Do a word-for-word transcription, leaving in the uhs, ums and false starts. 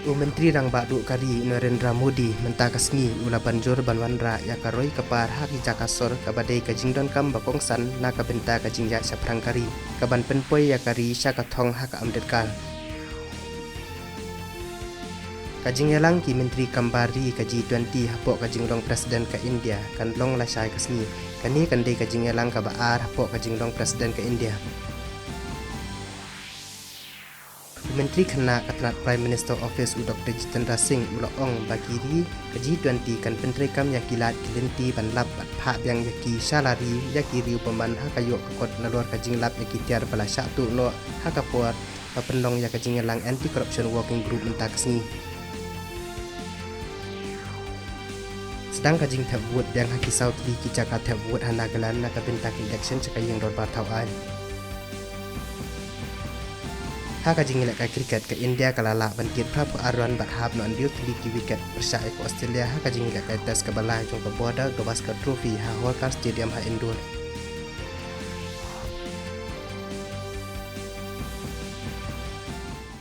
U Myntri Rangbah Duh ka ri Narendra Modi mynta ka sngi u la ban jur ban wanrah ïa ka roi ka par ha ki jaka sor kaba dei ka jingdonkam ba kongsan na ka bynta ka jingïaid shaphrang ka ri, ka ban pynpoi ïa ka ri sha ka thong ha ka amdetkahl. Ka jingïalang ki myntri kam bar ri ka G twenty hapoh ka jinglong President ka India kan long lashai ka sngi. Kane kan dei ka jingïalang kaba ar hapoh ka jinglong President ka India. U Myntri Khynnah ka tnat Prime Minister Office u Doctor Jitendra Singh u la ong ba ki ri ka G twenty kan pyntreikam ïa ki lad ki lynti ban lap bad phah biang ïa ki sha la ri ïa ki riew bymman ha ka ïoh ka kot nalor ka jinglap ïa ki tiar ba la shah tuh noh ha ka por ba pynlong ïa ka jingïalang Anti-Corruption Working Group mynta ka sngi. Sdang ka jingthep vote biang ha ki saw tylli ki jaka thep vote ha Nagaland na ka bynta ka election sha ka ïing dorbar thaw aiñ. Ha ka jingïalehkai cricket ka India ka la lah ban kit phra phew ar run bad hap noh hynriew tylli ki wicket pyrshah ïa ka Australia ha ka jingïalehkai test kaba lai jong ka Border Gavaskar Trophy ha Holkar Stadium ha Indore.